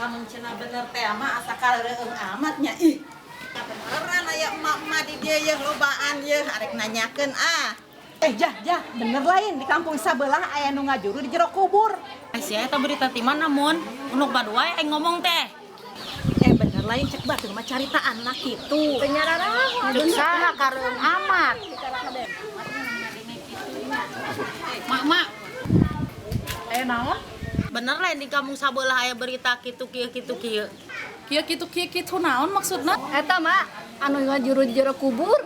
Lamun cenah bener teh mah asa kareureung amat nya ih. Beneran aya emak-emak di dieu yeuh lobaan yeuh arek nanyakeun ah. Jah jah bener lain di kampung sabelah aya nu ngajuru di jero kubur. Sia eta berita ti mana mun? Unuk badu wae aing ngomong teh. Bener lain cek batur mah caritaan lah kitu. Teu nyararaho. Cek saha kareueung amat. Mak mak. Naon? Bener lain di kampung sabelah aya berita kitu kieu kitu kieu. Kieu kitu kieu kitu naon maksudna? Eta mak anu ngajuru di jero kubur.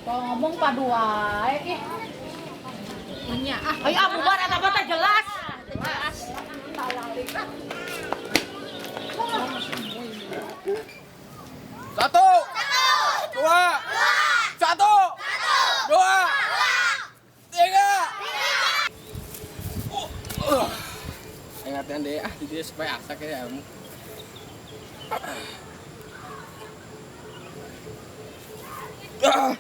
Kalau ngomong padu wae ih. Nya ah. Ayo ah bubar eta mah teh jelas. Satu, dua, satu, dua, tiga. Ingatkan deh, ah jadi supaya asak ya. Ah.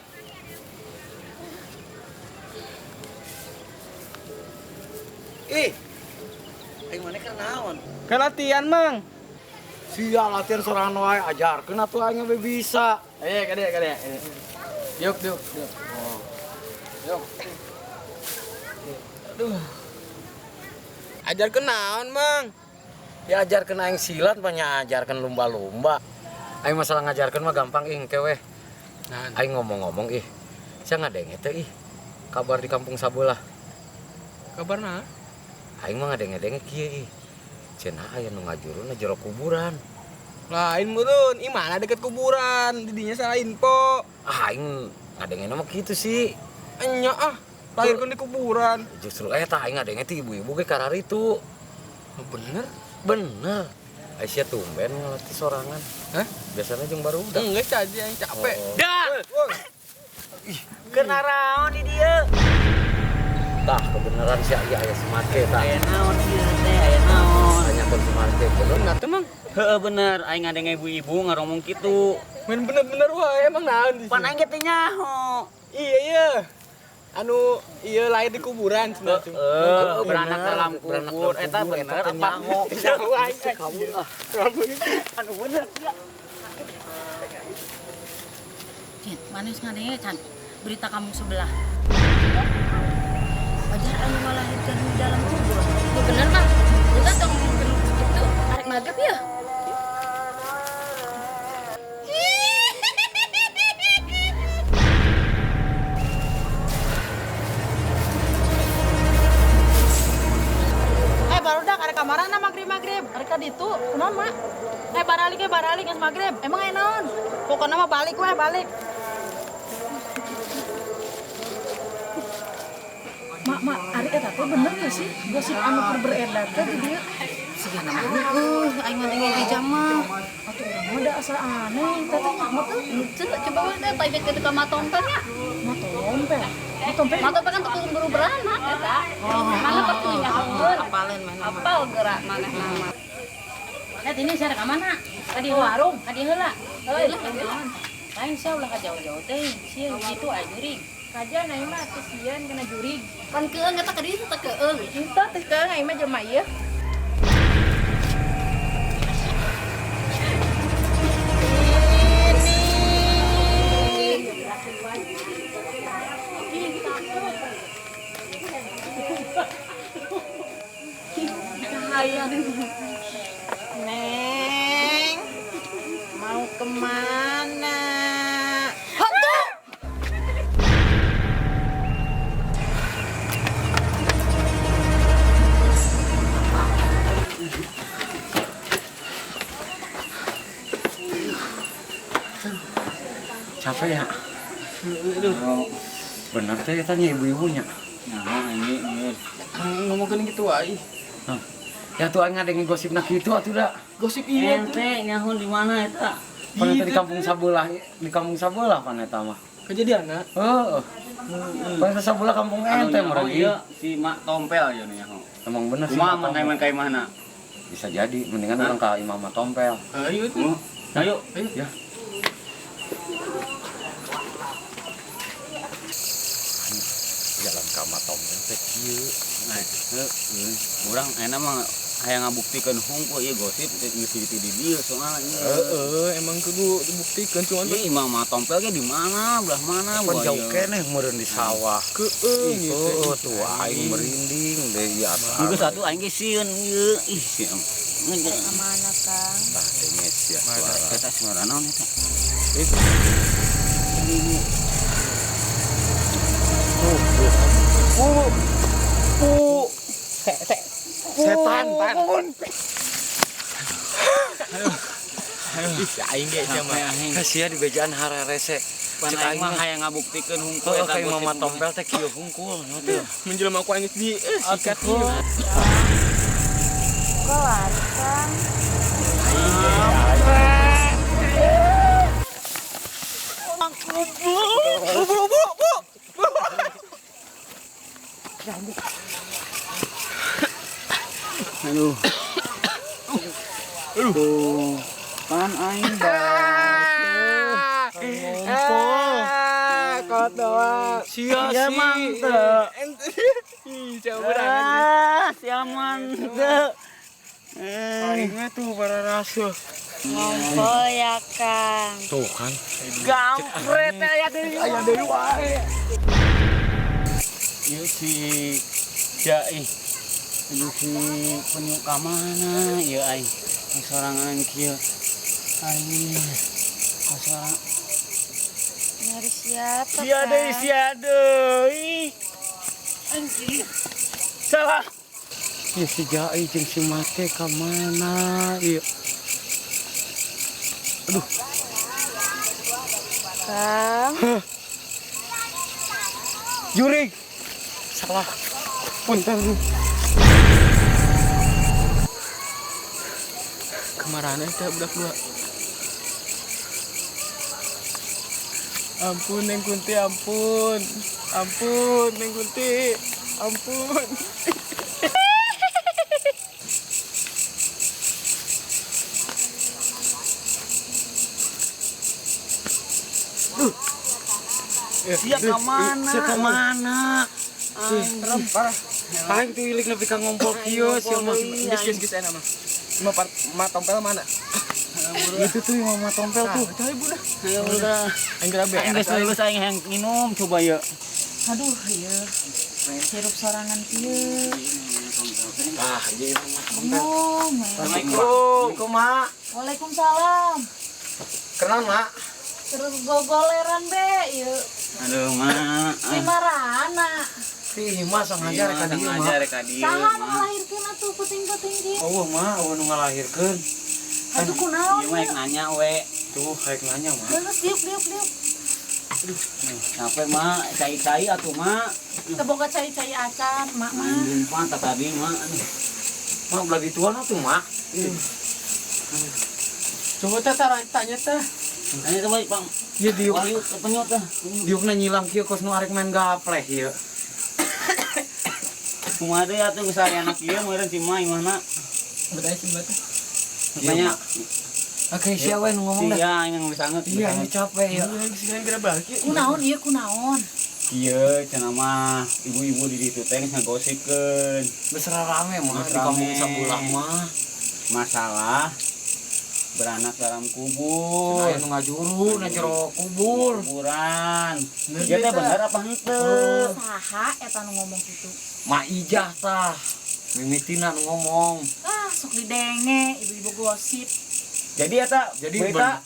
Ih, aing mana keur naon? Ke latihan, Mang. Sia latihan sorangan wae ajarkeun atuh aing ge bisa. Ayo, kade, kade. Yuk, yuk, yuk. Oh. Yuk. Aduh. Ajarkeun naon, Mang? Diajarkeun aing silat banyak ajarkeun lumba-lumba. Aing masalah ngajarkeun mah gampang ih engke weh. Nah, Aing ngomong-ngomong ih. Sia ngadenge teh ih. Kabar di kampung sabelah. Kabar nah? Aing mah ngadenge-denge kieu ih. Cenah aya nu ngajuruna jero kuburan. Lain meureun, ih mana deket kuburan, didinya salah info. Ah, aing ngadengena mah kitu sih. Enya ah, lahirkeun di kuburan. Justru eta aing ngadenge ti ibu-ibu ge kararitu. Oh, bener? Bener. Aisyah tumben ngelatih sorangan. Hah? Biasanya jeung barudak. Enggak caji yang capek. Oh. Dah. Ih, kenaraon di dieu? Tah kebenaran si aya aya si Marke tah. Aya naon ieu teh, aya naon? Tanyakeun si Marke bener. Bener teh, Mang. Heeh bener, aing ngadenge ibu-ibu ngaromong kitu. Main bener-bener wae emang naon di Pan aing ge teu nyaho. Iya iya. Anu iya lahir di kuburan cenah. Heeh, beranak bener. dalam Beranak kubur dalam eta kubur, bener eta teh apa? nyaho. Nyaho aing. Kabur ah. Anu bener. Cin, mana geus ngadenge can berita kampung sebelah. Wajar anu ngalahirkeun di dalam kubur. Nu bener mah. Udah tong ngomongkeun kitu arek magrib ya. Barudak arek ka marana magrib-magrib? Arek ka ditu, kunaon mak? Baralik baralik geus magrib. Emang aya naon? Pokona mah balik weh, balik. Mak, mak, ari eta teh bener teu sih gosip anu keur beredar teh di dieu? Sigana mah heueuh aing ngadenge beja mah. Atuh urang mah da asa aneh, teh teh nyaho teu? Henteu, coba we teh tanyakeun ka Mak Tompel nya. Mak Tompel. Mak Tompel. Mak Tompel kan tukang buru beranak eta. Mana pasti nyahokeun. Apaleun maneh mah. Apal gerak manehna mah. Net ini sia ka mana? Ka di warung, ka di heula. Heula. Lain sia ulah ka jauh-jauh teh, sia kitu aya jurig. Kajian aing mah teu sieun kena jurig. Pan keung eta ka dieu teh keung. Henteu teh keung aing mah jelema ieu. Neng, mau kemana? Hantu! Capek ya? Aduh. Bener teh tanya ibu-ibunya. Nyaho ini geus. Ngomongkeun kitu wae. Hah. Ya tuh aing ngadenge gosipna kitu atuh da. Gosip iya Ente nyaho di mana eta? Pan eta di kampung sabelah, di kampung sabelah pan eta mah. Kejadianna? Heeh. Pan eta sabelah kampung Anu ente nyaho meureun ieu si Mak Tompel ieu nu nyaho. Emang bener sih. Kumaha Mak mun Tompel. teh ka imahna? Bisa jadi, mendingan urang ka imah Mak Tompel. Ayo tuh. Ayo. Ayo. Ya. Jalan ka Mak Tompel teh kieu. Nah, heueuh. Urang enak mah Hayang ngabuktikeun hungkul ieu gosip geus di dieu soalna ieu. Heeh, emang kudu dibuktikeun cuman Ieu imah mah tompel ge di mana, belah mana Pan jauh keneh meureun di sawah. Keung ieu teh. Heuh, tuh aing merinding deui asa. Geus atuh aing ge sieun ieu. Ih, sieun. Mana Kang? Tah denges ya suara. Eta suara naon eta? Setan, pan. Ih, aing ge sia mah. Sia di bejaan hararese. Pan Cek aing aing mah mah hayang ngabuktikeun hungkul heuh eta kayak gosip mama tompel teh kieu hungkul. Menjelma ku aing geus di sikat ieu. Kok lari Kang? Bu bu bu. Aduh. Aduh. Pan aing Ngompol. Kot doang. Sia Sia mang teu. Ih, jauh berangkat. Ah, sia mang teu. Aingnya tuh para rasa. Ngompol ya Kang. Tuh kan. Gampret aya deui. Aya deui wae. Ieu si Jaih. Aduh si penyu ka mana ieu aing? Sorangan kieu. Aing. Sorangan. Nyari siapa Sia deui, Kang? sia deui. Salah. Ieu si Jai jeung si Mate ka mana ieu? Kang. Jurig. Salah. Punten. Kemarana teh budak dua. Ampun Neng Kunti, ampun. Ampun Neng Kunti. Ampun. Sia ka mana? Sia ka mana? Serem parah. Aing tuh ilik nepi ka ngompol kieu sia mah. Geus geus geus enak mah. Ma tompel mana? Itu tuh yang mama tompel tuh. Tah ibu dah. Ayo udah. Aing geura Aing geus lulus aing hayang minum coba ya. Aduh, ieu. Hirup sorangan kieu. Ah, ieu mama tompel. Bengong. Assalamualaikum, Mak. Waalaikumsalam. Kenal, Mak. Terus gogoleran be ieu. Aduh, Mak. Si marana. Ih, Mak sengaja rek ka dieu, Mak. Sengaja rek ka dieu, Saha nu Mak. ngalahirkeun atuh puting-puting kieu? Eueuh, Mak, eueuh nu ngalahirkeun. Aduh kunaon? Ieu mah rek nanya we. Tuh, rek nanya, Mak. Geus diuk diuk diuk. Capek, Mak. Cai-cai atuh, Mak. Teu boga cai-cai acan, mak mah. Anjing mah tadi, Mak. Aduh. Mak belah dituan atuh, Mak. Coba teh tanya teh. Tanya coba, Bang. Ieu diuk Wahyu ke penyut teh. diukna nyilang kieu kos nu arek main gapleh ieu. Kumaha deui atuh geus aya anak ieu meureun si Ma imahna. Bedanya sih mbak teh. Tanya. Oke, sia we nu ngomong dah. Sia aing geus sanget. Iya, ini capek ya. Iya, geus geura balik. Kunaon ieu kunaon? Kieu cenah mah ibu-ibu di ditu teh geus ngagosipkeun Geus rame mah Geus di kampung rame. sabulah mah. Masalah beranak dalam kubur. Aya nu ngajuru na jero kubur. Kuburan. Ieu teh bener apa henteu? Saha eta nu ngomong kitu? Mak Ijah tah. Mimitina nu ngomong. Ah, sok didenge ibu-ibu gosip. Jadi eta Jadi berita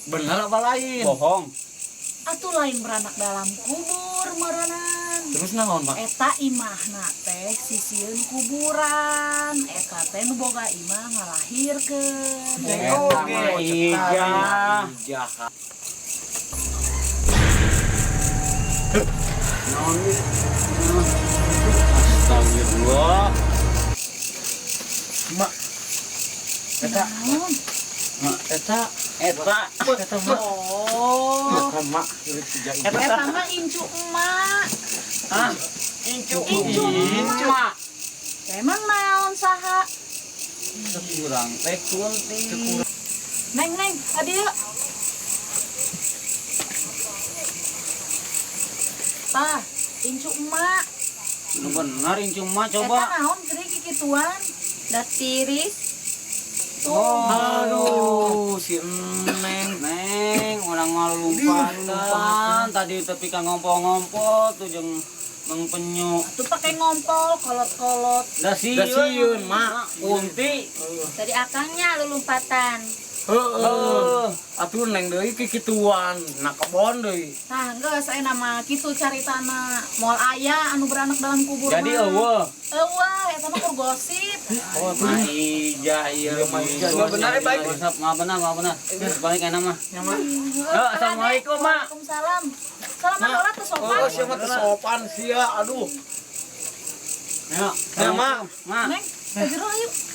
bener apa lain? bohong. Atuh lain beranak dalam kubur meureunnan. Terus naon, Mak? Eta imahna teh sisieun kuburan. Eta teh nu boga imah ngalahirkeun. Eta mah Ijah. Ijah. Naon ieu? Astagfirullah. Mak. Eta Naon? eta Eta eta mak. Oh. Bukan mak, milik si Jai. Eta mah incu emak. ah incu Incu emak. Emang naon saha? Kurang teh kunti. Neng neng, adi yuk. Tah, incu emak. Nu bener incu mah Eta coba. naon gede kikituan? Da tiris. Aduh, si Neng. Neng, urang mah lompatan tadi tapi ka ngompol-ngompol tuh jeung Mang Penyu. Tuh pakai ngompol kolot-kolot. Da sieun. Da sieun, Mak. Unti. Tadi akangnya lulumpatan. Heeh. Atuh Neng deui kikituan, na kebon deui. Tah geus aya nama kitu caritana. Moal aya anu beranak dalam kubur Jadi mah. eueuh. Eueuh, eta mah kur gosip. Oh, Mah ija ieu. Mah ija. Mah benar, eh, baik. Mah benar, mah benar. Geus balik enak mah. Nya mah. Yo, assalamualaikum, Mak. Waalaikumsalam. Salam heula teu sopan. Oh, sia mah teu sopan sia, aduh. Yo, Ya, Mak. Mak. Neng, ke jero ayo.